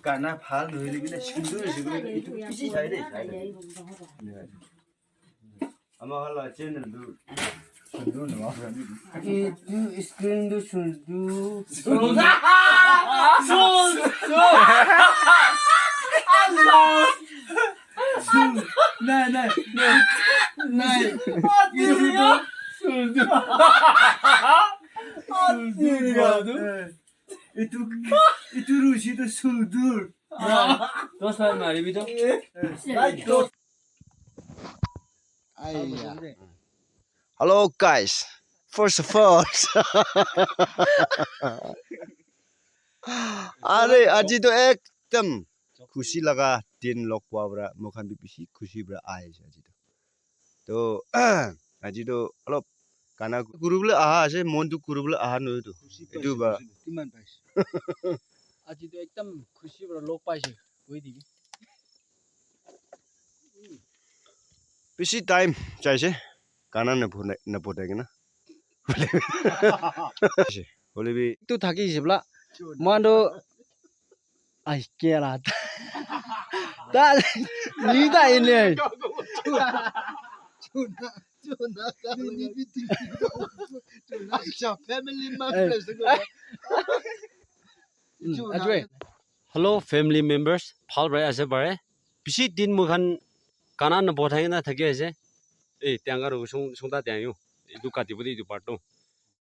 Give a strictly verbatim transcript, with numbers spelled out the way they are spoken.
Gana bhal nohoile bhi na sundur hoise koile etu bishi sai de, sai de. Ama khan la channel tu sundur noa. Etu screen tu sundur. Sun. Sun. Sun. Nai, nai, nai. Nai. Etu tu sundur. Sundur. Etu, etu rusi tu sundur. Dos bar maribi to. Hello guys, first of all, are aji to ekdam khushi laga din log pa para moikhan bi bishi khushi para ahi ase aji to. To aji to olop gana kuribole aha ase, mon tu kuribole aha nohoi to. Etu ba. Kiman paise? Aji to ekdam khushi para log paise, koi dibi. Bishi time chaise, gana na phone na photai kena. Hoile bi tu thaki ase bla. Moikhan tu ai kera ta ni ta ene. Family members. Hello family members, bhal pai ase pare. Bishi din moikhan gana na bothai na thaki ase. Eh, tiang aru sung sung ta tiang yo. Etu kati bole etu part tu.